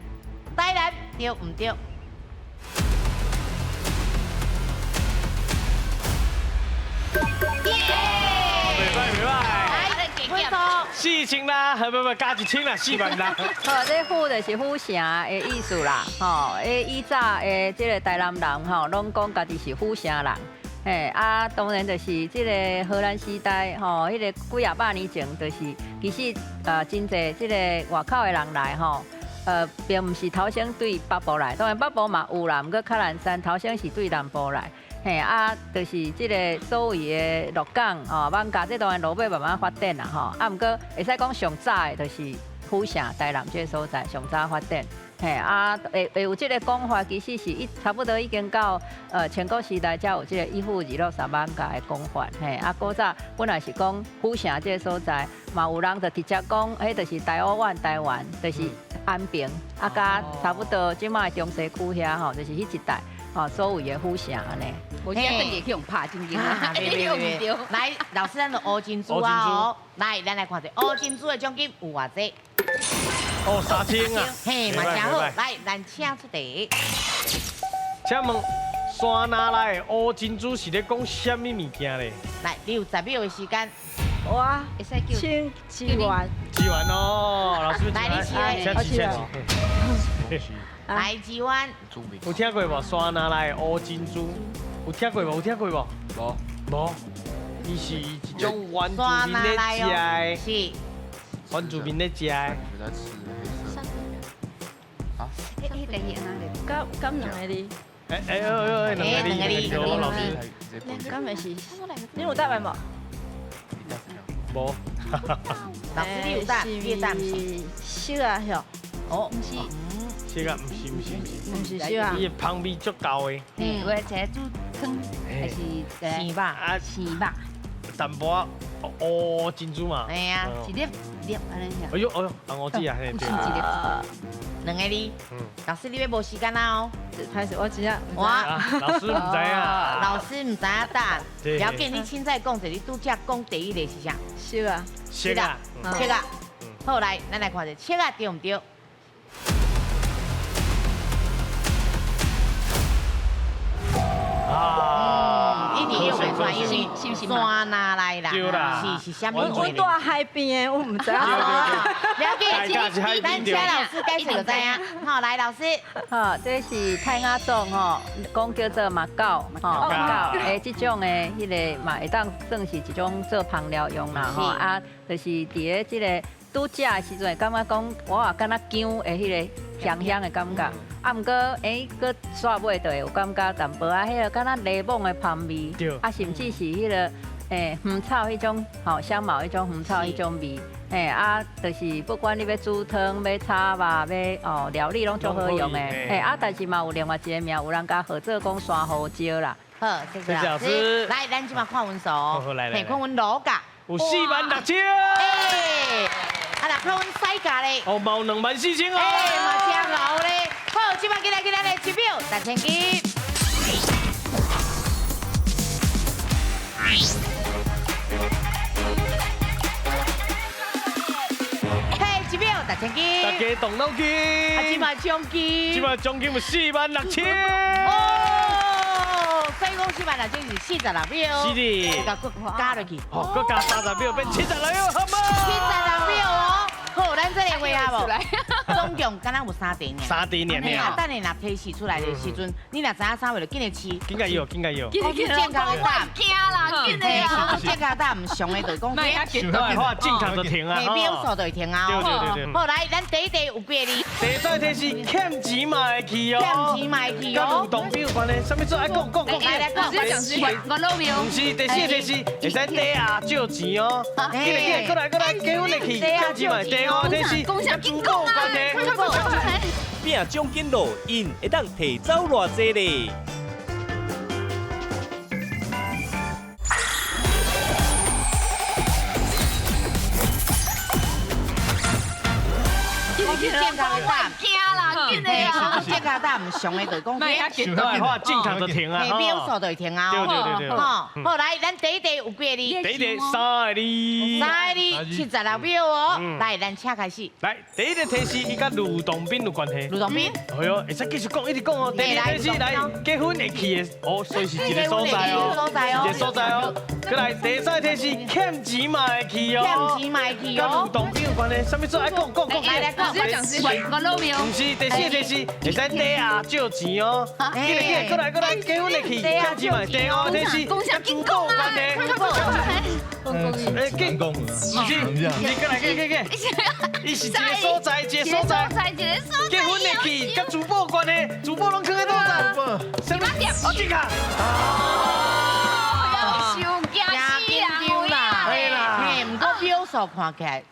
台南對毋對？耶！袂歹袂歹。4000啦，不加1000啦，4萬啦。好，這府就是府城的意思啦，吼，以早的這個台南人吼，攏講家己是府城人，嘿，啊，當然就是這個荷蘭時代，吼，彼個幾仔百年前，就是其實真濟這個外口的人來，吼，並毋是頭先對北部來，當然北部嘛有啦，毋過較難山頭先是對南部來。嘿啊，就是這個所謂的鹿港哦，艋舺這當然落尾慢慢發展啦吼。啊，毋過會使講上早的，就是府城台南這個所在上早發展。嘿啊，會有這個講法，其實是差不多已經到清國時代才有這個一府二鹿三艋舺的講法。嘿啊，古早本來是講府城這個所在，嘛有人就直接講，彼就是大烏丸台灣，就是安平啊，佮差不多這擺中西區遐吼，就是彼一帶。哦，所謂的府城按呢，我今日去用拍真真啊，來，老師，咱就烏珍珠啊哦，來，咱來看一下烏珍珠的獎金有偌濟？哦，3000啊，嘿，嘛誠好，來，咱請出題。請問山哪來的烏珍珠是咧講啥物物件咧？來，你有10秒的時間。我請志源。志源哦，老師，來，你請請請。來，志源。有聽過無？山哪來的烏珍珠？有聽過無？有聽過無？無。無。伊是一種原住民咧食的。是。原住民咧食的。山彼个安怎咧？敢敢两个字？哎哎哎哎，两个字，两个字，老师。敢会是？你有答案无？无。老师，你有答？你的答案是？烧啊，晓。哦，毋是。烧啊，毋是毋是毋是。毋是烧啊。伊的香味足够的。嗯，有的煮汤，还是生肉？啊，生肉。淡薄乌珍珠嘛。哎呀，一粒一粒按呢。哎呦哎呦，红乌子啊，嘿对。一粒。两个字。老师，你欲无时间啊哦。歹势，我真正。我。老师毋知影。老师毋知影答案。不要紧，你凊彩讲一下，你拄才讲第一个是啥？烧啊。烧啊。切啊。好，来，咱来看一下，切啊对毋对？啊，一定有袂错，因为山哪来啦？是是啥物？我住海边的，我毋知影。了解，咱请老师解释就知影。好，来老师。好，这是泰雅族吼，讲叫做马狗吼，马狗诶，这种的彼个嘛会当算是一种做芳疗用啦吼啊，就是伫咧这个拄食的时阵，会感觉讲我也敢若姜的彼个香香的感觉。啊，毋过，阁煞尾就会有感觉淡薄仔，彼个敢若柠檬的香味，啊，甚至是彼个薰草彼种，吼，香茅彼种薰草彼种味，啊，就是不管你欲煮汤、欲炒肉、欲哦料理，拢足好用的，啊，但是嘛有另外一个名，有人共号做讲山胡椒啦。好，谢谢老师。来，咱这马看阮数，看阮罗甲有46000。啊，若看阮西甲咧，哦，嘛有24000哦。嘛真𠢕咧。好，这马进来，进来来，一秒6000金。嘿，一秒6000金。大家动脑筋。啊，这马奖金。这马奖金有46000。哦，所以讲46000是46秒。是的。佮加落去。哦，佮加30秒变76秒，好吗？76秒哦。好，咱这个回合无，总共敢若有三题尔。三题尔尔。等下若提示出来的时阵，你若知影啥话，就紧来试。紧甲摇，紧甲摇。紧正确的答案。惊啦，紧的啊。正确答案毋常的就讲。想话正确就停啊。秒数就会停啊。对对对对。好，来，咱第一题有几个字？第三题是欠钱嘛会去哦。欠钱嘛会去哦。佮吕洞宾有关系，啥物做爱讲讲讲。来来讲。我老庙。毋是，第四题是会使底下借钱哦。紧来紧来，过来过来，结婚会去欠钱嘛。第五题是讲啥？讲啊！拼奖金咯，𪜶会当提走偌济咧？正确答案。惊啦，紧的啊！正确答案毋常的就讲。想话正确就停啊。秒数就会停啊。对对对对。好，好来，咱第一题有几个字？第一题三个字。三个字，76秒哦。来，咱请开始。来，第一个提示，伊佮吕洞宾有关系。吕洞宾。哎呦，会使继续讲，一直讲哦。第二个提示来，结婚会去的哦，所以是一个所在哦，一个所在哦。阁来，第三个提示，欠钱嘛会去哦。欠钱嘛会去哦。佮吕洞宾有关系，啥物做爱讲讲讲。来来讲。我老庙。毋是，第四个提示，会使底下借钱哦。紧来紧来，过来过来，结婚会去，欠钱嘛。第五个提示，讲啥紧讲啊！哎，紧讲，毋是，你过来，过过过，伊是一个所在，一个所在，一个所在，结婚会去，佮珠宝有关系，珠宝拢囥佇倒在？什么店？哦，这个。哦，要惊死人啦！嘿，毋过表数看起来。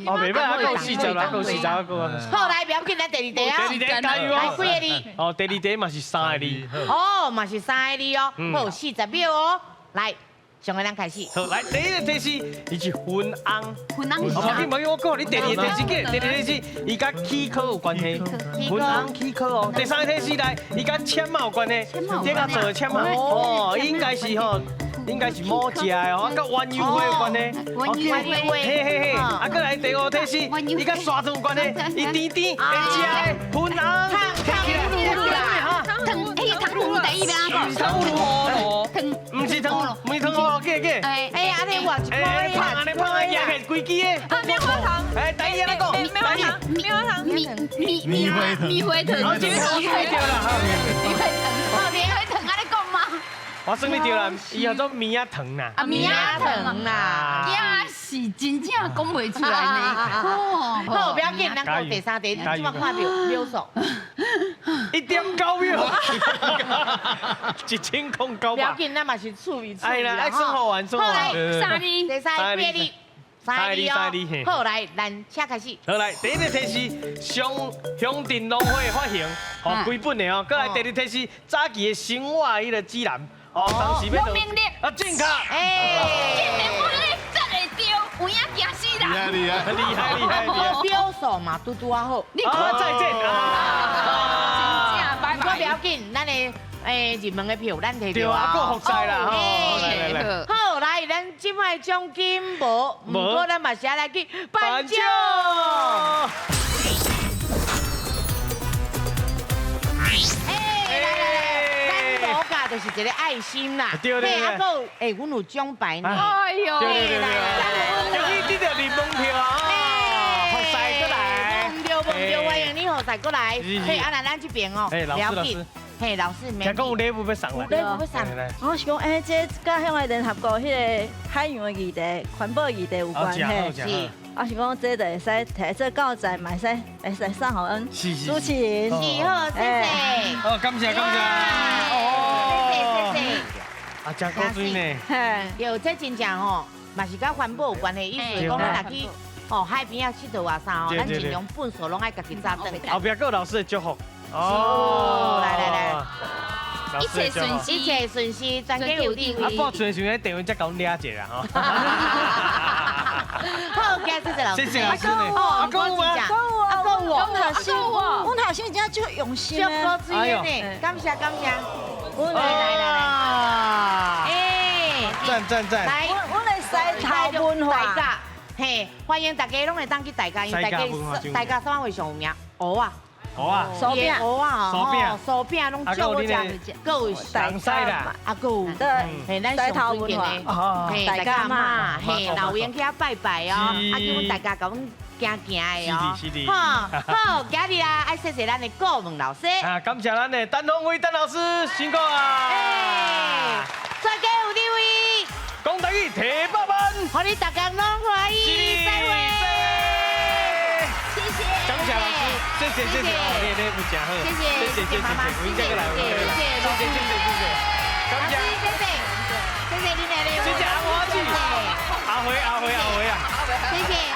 哦，袂歹啊，够40啦，够40个。好，来，不要紧，咱第二题啊。第二题加油哦。来几个字？哦，第二题嘛是三个字。哦，嘛是三个字哦。好，40秒哦。来，上个人开始。好，来，第一个提示，伊是婚翁。婚翁。哦，无紧无紧，我讲你第二个提示，第二个提示，伊佮起科有关系。婚翁起科哦。第三个提示来，伊佮签仔有关系。这个做的签仔。哦，应该是吼。应该是某食的哦，佮鸳鸯花有关系。鸳鸯花。嘿嘿嘿，啊，阁来第五提示，伊佮沙糖有关系，伊甜甜会食的粉红。糖糖葫芦啦，糖，哎，糖葫芦第一名啊，不是糖葫芦，糖，毋是糖，毋是糖葫芦，记记。哎哎，按呢我一块。哎，胖按呢胖啊，举起规支的。啊，棉花糖。哎，第一安呢讲。棉花糖，棉花糖，米米米米灰糖。哦，这个对啦，米灰糖，米灰糖，按呢讲吗？我算你對啦，伊叫做棉仔糖啦。啊，棉仔糖啦，也是真正講袂出來呢。好，不要緊，咱講第三題，你這擺看著秒數。1.9秒，1009。不要緊，咱嘛是趣味趣味。哎啦，愛算好玩，算好玩。三字，第三個字，三字哦。好，來，咱請開始。好來，第一個提示，鄉鎮農會發行，吼，規本的哦。閣來第二提示，早期的生活彼个指南，哦，當時要農民曆啊，正確。哎，竟然我咧這會著，有影驚死人。厲害厲害，厲害厲害。表數嘛，拄拄仔好。你看再見啊！真正，拜拜。不要緊，咱的入門的票咱提著啊。對啊，閣複賽啦，來來來。好，來，咱這擺獎金無，毋過咱嘛是愛來去頒獎。哎，來來來，咱無價就是一個愛心啦。對對對。啊，閣有，欸，阮有獎牌呢。哎呦。對對對。恭喜得到入門票啊！複賽閣來。無對無對，歡迎你複賽閣來。嘿，啊，那咱這邊哦，老師老師。嘿，老師，聽講有禮物欲送來，禮物欲送。我是講，欸，這佮遐个聯合國彼个海洋的議題、環保議題有關係。是。我是講，這就會使提做教材，嘛會使會使送予阮主持人。是好，謝謝。好，感謝感謝。哦，謝謝謝謝。啊，真古錐呢。嘿。對，這真正吼，嘛是佮環保有關係，意思是講咱若去吼海邊仔𨑨迌啊啥吼，咱盡量糞埽攏愛家己紮轉。後壁閣有老師的祝福。哦，來來來，一切順時，一切順時，全家有智慧。啊，報出的時陣，電話才共阮掠者啦吼。好，謝謝老師，謝謝老師呢。哦，閣有嗎？啊，閣有，阮學生，阮學生真正足用心的，足古錐的呢，感謝感謝。來來來來，哎，讚讚讚。來，阮的西頭文化，嘿，歡迎大家攏會當去大家，因為大家大家啥物會上有名？蚵仔。蚵仔，酥餅，蚵仔吼，酥餅攏足好食，閣有东西啦，啊，閣有，嘿，咱上尊敬的，嘿，大家嘛，嘿，若有閒去遐拜拜哦，啊，叫阮大家共阮行行的哦，好，好，今日啊，愛謝謝咱的顧問老師，啊，感謝咱的陳鴻威陳老師，辛苦啊，哎，全家有智慧，講台語提百萬，予你逐工攏歡喜，再會。感謝老師，謝謝謝謝，哦，你的禮物真好，謝謝謝謝謝謝，我應該來，我應該來，謝謝謝謝謝謝，感謝，謝謝謝謝你的禮物，謝謝阿華姐，阿輝阿輝阿輝啊，謝謝。